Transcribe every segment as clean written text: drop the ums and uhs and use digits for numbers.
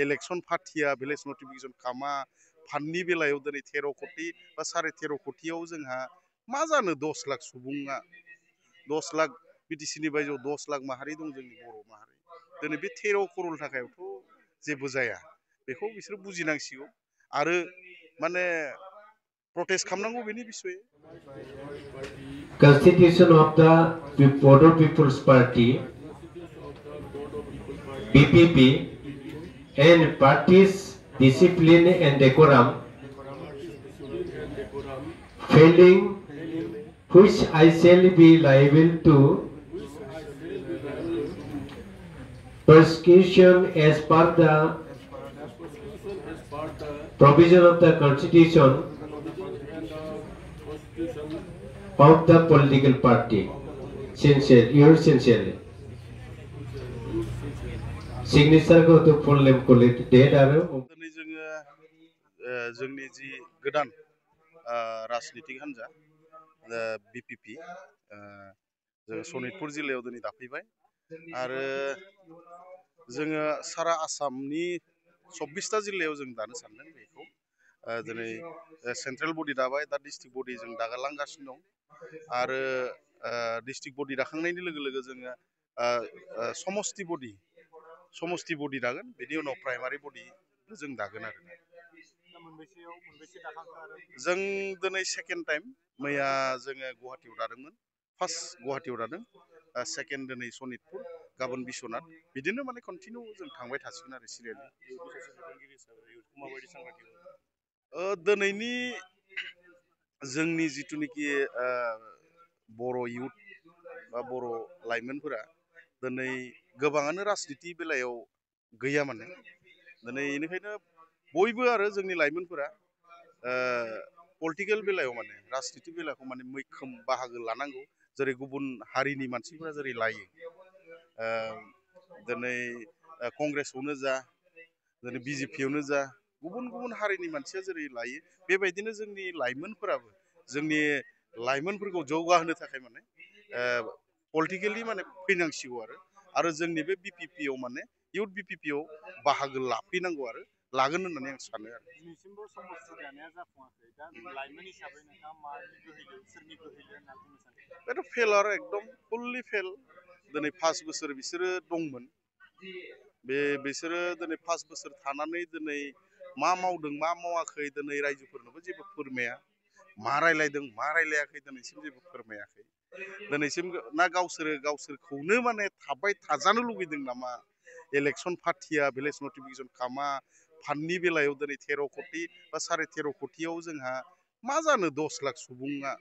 Election फाथिया village notification खामा फान्डनि बेलायाव दिनै 13 कोटी बा 13.5 कोटीयाव जोंहा मा जानो 10 लाख सुबुङा 10 लाख बिटिसिनि बायजोआव 10 लाख माहारि दं जोंनि बर' माहारि दिनै बे 13 करोड़ थाखायथ' जेबो जाया बेखौ बिसोर बुजिनांसिगौ आरो माने प्रटेस्ट खालामनांगौ बेनि बिसय Constitution of the Bodo People's Party BPP and party's discipline and decorum failing which I shall be liable to persecution as per the provision of the Constitution of the political party. Yours sincerely. Signature go to full name collect date आरो दिनै जोङो जोंनि जि गोदान राजनीतिक हान्जा बिपिपि जों सनितपुर जिल्लायाव दिनै दाफैबाय आरो जोङो सारा आसामनि 24टा जिल्लायाव जों दानो सानदों बेखौ दिनै सेन्ट्रेल बडि दाबाय दा डिस्ट्रिक्ट बडि जों दागालांगासिनो दं आरो डिस्ट्रिक्ट बडि दाखांनायनि लोगो लोगो जोङो समस्ति बडि दागोन बेनि उनाव प्राइमारि बडि जों दागोन आरो जों दिनै सेकेन्ड टाइम मैया जोङो गुवाहाटियाव दादोंमोन फार्स्ट गुवाहाटियाव दादों सेकेन्ड दिनै सनितपुर गाबोन बिश्वनाथ बिदिनो माने कन्टिनिउ जों थांबाय थासिगोन आरो सिरियालि दिनैनि जोंनि जिथुनिखि बर' इउथ बा बर' लाइमोनफोरा दिनै गोबाङानो राजनिति बेलायाव गैया माने दिनै बेनिखायनो बयबो आरो जोंनि लाइमोनफोरा पलिटिकेल बेलायाव माने राजनिति बेलाखौ माने मैखोम बाहागो लानांगौ जेरै गुबुन हारिनि मानसिफोरा जेरै लायो दिनै कंग्रेसआवनो जा दिनै बिजेपियावनो जा गुबुन गुबुन हारिनि मानसिया जेरै लायो बेबायदिनो जोंनि लाइमोनफोराबो जोंनि लाइमोनफोरखौ जौगाहोनो थाखाय माने पलिटिकेलि माने फैनांसिगौ आरो जोंनि बे बिपिपिआव माने इउथ बिपिपिआव बाहागो लाफैनांगौ आरो लागोन होननानै आं सानो आरो दिनैसिमबो समस्ति दानाया जाफुङाखै दा लाइमोन हिसाबै नोंथाङा मानि गोहोजों सोरनि गोहोजों होनना बुंनो सानो बेथ' फेल आरो एकदम फुल्लि फेल दिनै 5 बोसोर बिसोरो दंमोन बिसोरो दिनै 5 बोसोर थानानै दिनै मा मावदों मा मावाखै दिनै रायजोफोरनोबो जेबो फोरमाया मा रायलायदों मा रायलायाखै दिनैसिम जेबो फोरमायाखै दिनैसिम ना गावसोरखौनो माने थाबाय थाजानो लुबैदों नामा इलेक्शन फाथिया भिलेज नटिफिकेशन खामा फान्डनि बेलायाव दिनै 13 कोटी बा 13.5 कोटीयाव जोंहा मा जानो 10 लाख सुबुङा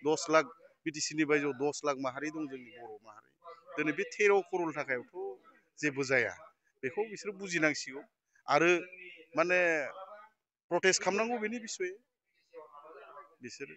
10 लाख बिटिसिनि बायजोआव 10 लाख माहारि दं जोंनि बर' माहारि दिनै बे 13 करोड़ थाखायथ' जेबो जाया बेखौ बिसोर बुजिनांसिगौ आरो माने प्रटेस्ट खालामनांगौ बेनि बिसय बिसोरो